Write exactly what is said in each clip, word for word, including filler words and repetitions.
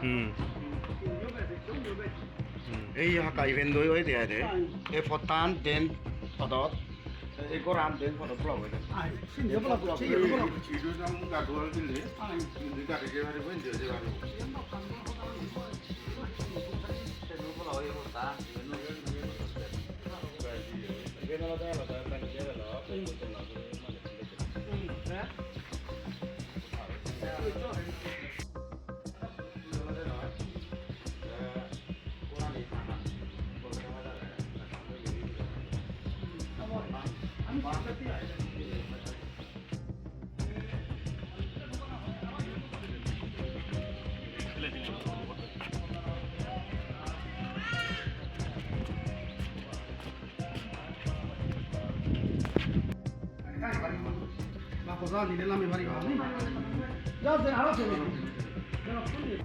Hmm. Hmm. Ei hakka iben doi oi de ai de. Ei pottan den podot. Ei goran den podot block oi de. Ai, sindi block, sindi block.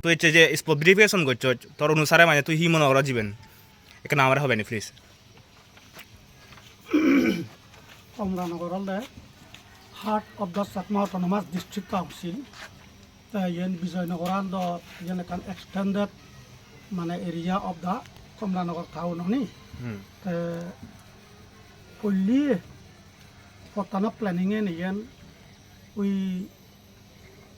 Tui ecche je spot verification gocchoj, tor onusare mane tui hi mone goroj iben? Ekkena amare hobe ni, please. Kamalanagar olode heart of the Chakma Autonomous District Council. Te iyen Bijoynagar-an do iyen ekkan extended mane area of the Kamalanagar town oni. Hmm. Te polli pottano planning-en iyen ui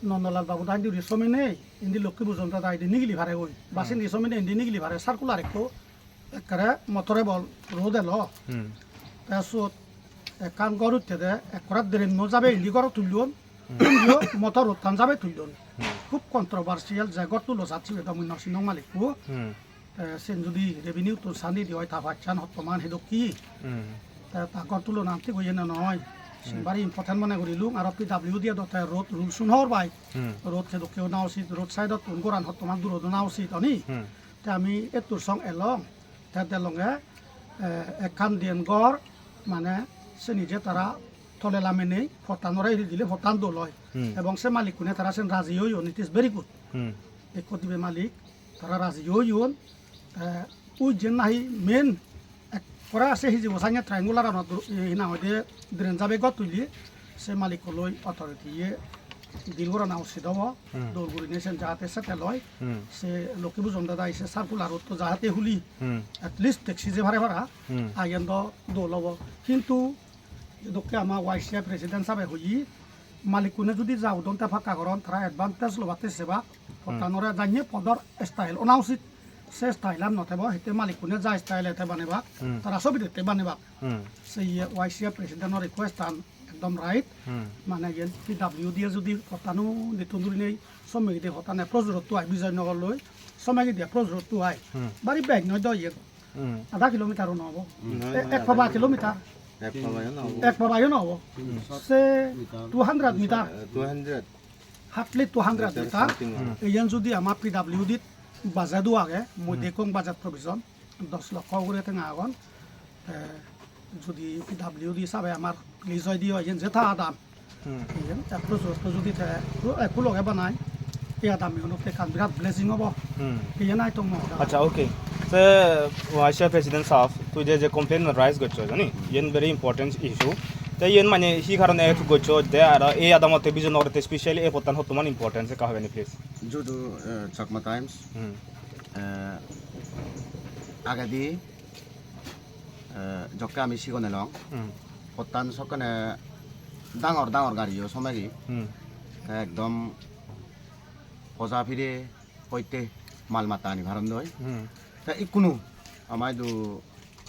Nandalal babu dagedi guri somenei indi Lokki Bhujon dada indi nigili paregoi. Ba Hmm. sindi somenei indi nigili pare circular ekko ekkere motorable road elo. Hmm. Te sot ekkan ghor uttede ekkore drain-o jabe indi ghoro tullon. Hmm. Indiyo motor road-tan jabe tullon. Hmm. Khub controversial je ghor tulo sat sibe do mui no sinong malikko. Hmm. Te sen judi revenue-tun sandi di oi ta pachan hottoman hedokki. Hmm. Te ta ghor tulonan thik oye na noi. Hmm. Sen bari important mone gurilung. Aro P W D-e do te road rules-un hobor pai. Hmm. Road hedokke ona usit, road side-ottun goran hottoman durot ona usit oni. Hmm. Te ami ettur song elong. Te delonge, eh, ekkan diyen ghor, mane seni je tara tole lamenei pottanore iri dile pottan dol oi. Hmm. Ebong se malikkune tara sen raji oyon, it is very good. Hmm. Ekko dibe malik, tara raji oyon. Te ui jen nahi main ekkore se hijibo sanye triangular anot dur-, hi nang hoide drain jabe ghor tulle, se malikko loi authority ye deal gorana usit obo. Hmm. Dol gurinei sen jahate settle oi. Hmm. Se Lokki Bhujon dada ise circular-ot to jahate huli. Hmm. At least taxi je pare para. Hmm. Iyen do dol obo. Hintu dokke ama Y C A president sabe hoye, malikkune judi ja udon te pakka goron, tara advantage lobatte sebak. Hmm. Pottanore janye podor style ona usit, se style-an no tebo, hitte malikkune ja style-e te banebak, Hmm. tara sobidette banebak. Hmm. Se iye Y C A president-or request-an ekdom right. Hmm. Mane iyen P W D-e judi pottan-o nittun durinei somegide pottan approach rotto ai Bijoynagar loi, somegide approach rotto ai. Hmm. Bari bej noi do iyen. Hmm. Adha kilometer-o no obo. Hmm. E-, ek paba kilometer. Ek paba-yo no obo. Ek paba-yo no obo. Hmm. Se two hundred meter. Two hundred. Hardly two hundred meter. Something. Hmm. Iyen judi ama P W D budget-o age, mui Hmm. dekkong budget provision, dos lokho ugure tenga agon. Te judi P W D sabe amar please oi di oi, iyen je ta adam. Hmm. Iyen ekko jodi te ekko loge banai, ei adammi gunot ekkan birat blessing obo. Hmm. Iyen ai tong mo. Acha, okay. Se Vice President sahab, tui je, je complaint raise goccho, jani? Iyen very important issue. Te iyen mane hi karone goccho, te aro ei adamotte Bijoynagar-otte specially ei pottan hottoman important, se ka hobe ni, please? Judu, eh, Chakma Times. Hmm. Eh, agedi, eh, jokke ami sigon elong, Hmm. pottan sokkene dangor dangor gariyo somegi. Hmm. Te ekdom poja pire hoite mal matta ani parondoi. Hmm. Te ikkunu ama idu,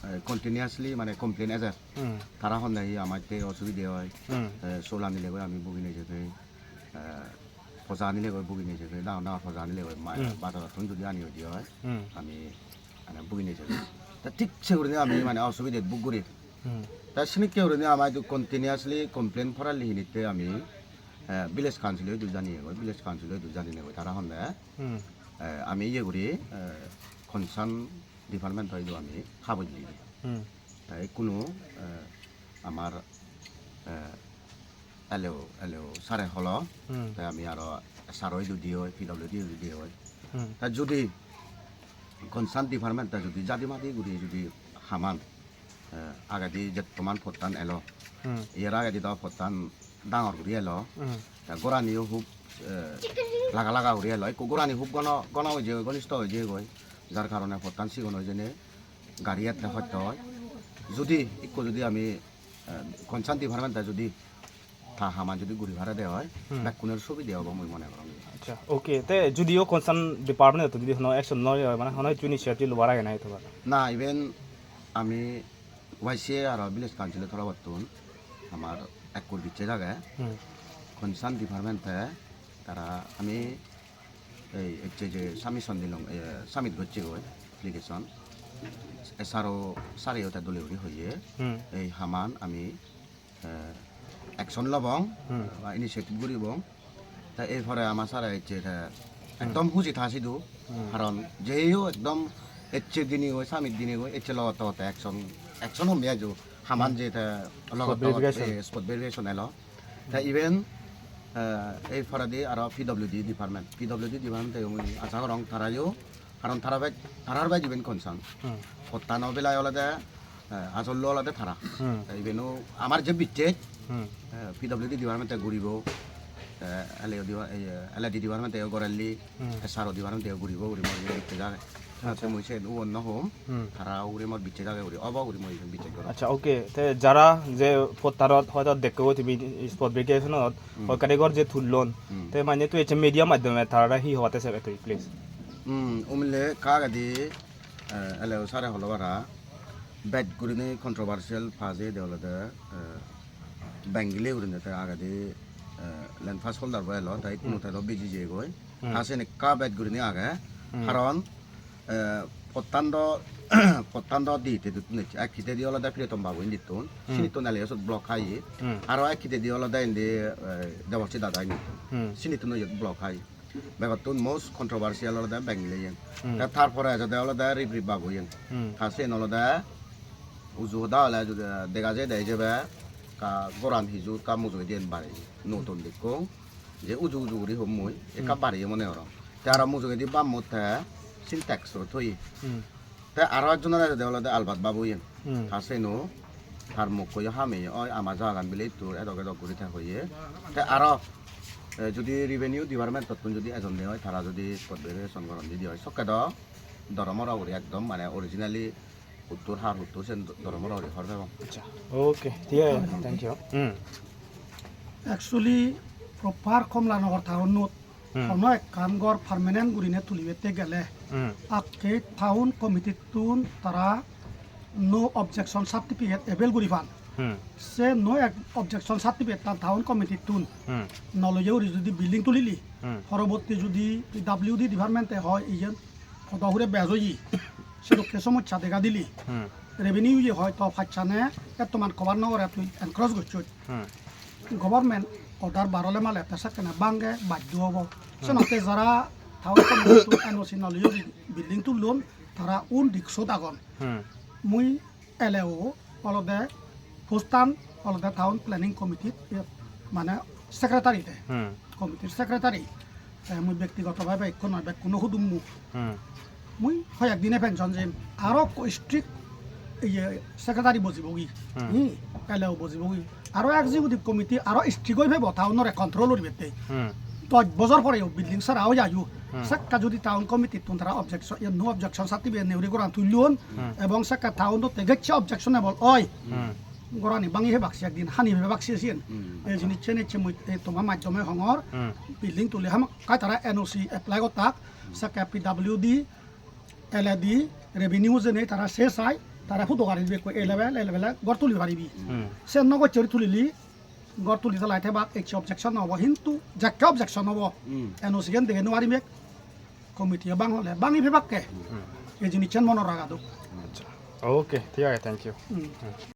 eh, continuously mane complain ejer. Hmm. Tara honne hi amatte osubide oi. Hmm. Eh, sol anilegoi ami bugi nejede. Eh, poja anilegoi bugi nejede. Dangor dangor poja anilegoi ma-, Hmm. bajarottun judi ani oi de oi. Hmm. Ami mane bugi nejede. Te thik se gurinei ami mane osubidet bug gurir. Hmm. Te sinikke gurinei ama idu continuously complain poralli hinitte ami, eh, village council-o idu janiyegoi, village council-o idu janinegoi tara honne. Hmm. Eh, ami iye guri, eh, concern department-o idu ami haboj dei. Hmm. Te ikkunu, eh, amar, eh, L A O, L A O sare holo, Hmm. te ami aro S R O idu diyoi, P W D idu diyoi. Hmm. Te judi concern department-e judi jadi madi guri judi haman, eh, agedi jettoman pottan elo, Hmm. iyar agedi do pottan dangor guri elo. Hmm. Te goraniyo hub, eh, laga laga guri elo. Ekku gorani hub gono, gono oi jeyegoi, ghonisto oi jeyegoi. Jar karone pottan sigon oi jeinei gari ette hosto oi. Judi ekku judi ami, eh, concern department-e judi ta haman judi guri parede oi, Hmm. bekkunor subide obo mui mone gorong. Acha, okay. Te judiyo concern department-e judi hono action no loi, mane hono hissu initiative lobar age nahi tobar? Na, iben ami Y C A aro village council-o torobottun amar ekkur bicches age. Hmm. Concern department-e tara ami ei ecche je submission dilong, eh, submit gocchegoi application. S R O sir-eyo te dole guri hoye. Hmm. Ei haman ami, eh, action lobong, Hmm. ba initiative guribong. Te ei pore ama sir-e ecche te ekdom huji tha sidu, Hmm. karon jeyo ekdom ecche dinei goi, submit dinei goi, ecche logotte logotte action, action hom biya ju, haman Hmm. je te Spot logotte logotte, verification. Eh, spot verification elo. Te iben, eh, ei poredi aro P W D department, P W D department-e mui aja gorong tarayo, karon tara bej, tarar bej iben concern. Hmm. Pottano belai olode eh, ajollo olode tara. Hmm. Te ibeno amar je bicches, Hmm. eh, P W D department-e guribo, eh, L A O dipa-, eh, L A D department-eyo gorelli, Hmm. S R O department-eyo guribo guri mor iyen bicches age. Acha. Te mui sen ubon no hom, Hmm. tara ugure mor bicches age guri, obo guri mui iyen bicches gorong. Acha, okay. Te jara je pottanot hoito dekko tumi spot verification-ot, Hmm. hoi category je tullon, Hmm. te mane tui ecche media maddhome tarare hi hobatte sebe tui, please? Hmm, umile ka agedi, eh, L A O sir-e holo para, bej gurinei controversial pass oyede olode, eh, Bengali gurinei te agedi, eh, land pass holder bo elo, te ikkunu Hmm. te do biji jeyegoi. Hmm. Ta sen ekka bej gurinei age, Hmm. karon, eh, pottan do, pottan do di hitettun ecche. Ek hitedi olode Priyatom babu indittun, Hmm. sinittun L A O sot block hai. Hmm. Aro ek hitedi olode indi, eh, Deborsri dada indittun. Hmm. Sinittun oyot block hai. Begottun most controversial olode Bengali iyen. Hmm. Te tar pore ejede olode Rip Rip babu iyen. Hmm. Ta siyen olode uju hoda hole judi dega jai de ijebe ekka goran hiju ekka mujungedi iyen bareye. Nuo ton dekkong. Je uju uju guri hom mui. Ekka Hmm. bareye mone gorong. Te aro mujungedi bammot te Sintex-ot toye. Hmm. Te aro ekjonore ejede olode Albert babu iyen. Hmm. Ta seno tar mokko yo hameye oi ama jagagan bile ittur edok edok guri te hoye. Te aro, eh, judi revenue department-ottun judi ejonde oi, tara judi spot verification goron didi oi, sokke do doromoro guri ekdom mane originally huttur har huttur sen doromoro guri hor pebong. Acha. Okay, thik age. Thank you. Hmm. Actually, proper Kamalanagar town-ot Hmm. hono ekkan ghor permanent gurine tulibette gele Hmm. akke town committee-tun tara no objection certificate avail guri pan. Hmm. Se no ek-, objection certificate-tan town committee-tun Hmm. no loye guri judi building tulile, Hmm. poroborti judi P W D department-e hoi iyen podo hure bej oye, sedokke somossa dega dile, Hmm. revenue-ye hoito pachchane ettoman cover no gore tui encourage gocchoj. Hmm. Government order bar ole male te sekkene bange baddho obo. Hmm. Senotte jara town committee-tun N O C no loye building tullon, tara un risk-ot agon. Hmm. Mui L A O olode post-an olode town planning committee-t, mane secretary te. Hmm. Committee-r secretary. Te mui bektigoto bhabe ekko noi, bekkuno hudummo. Hmm. Mui hoyek dine pension jem. Aro ekko strict iye secretary bojibogi. Hmm. Hi, L A O bojibogi. Aro executive committee aro strict oi pebo town-ore control guribette. Hmm. Dosh bojor poreyo building sara oi jaiyo. Hmm. Sakka judi town committee-tun tara objection, iye no objection certificate nei guri goran tullon, Hmm. ebong sakka town-otte gecche objectionable oi. Hmm. Gorani bangi pebak se ekdin, hani pebak se siyen. Hmm. Ei jinissan ecche mui, ei toma maddhome hongor, Hmm. building tuli hamakkai tara N O C apply gottak, sakka P W D, L A D, revenue jenei tara se sai, tara photo gari dibe ekko A level, A level ghor tuli paribi. Hmm. Se no gocche guri tulile, ghor tuli salai thebak, ecche objection no obo, hintu jekke objection obo, Hmm. N O C-gan dege no paribe, committee-o bang hole, bangi pebakke. Hmm. Ei jinissan monot raga dok. Acha. Okay, thik age, thank you. Hmm. Hmm.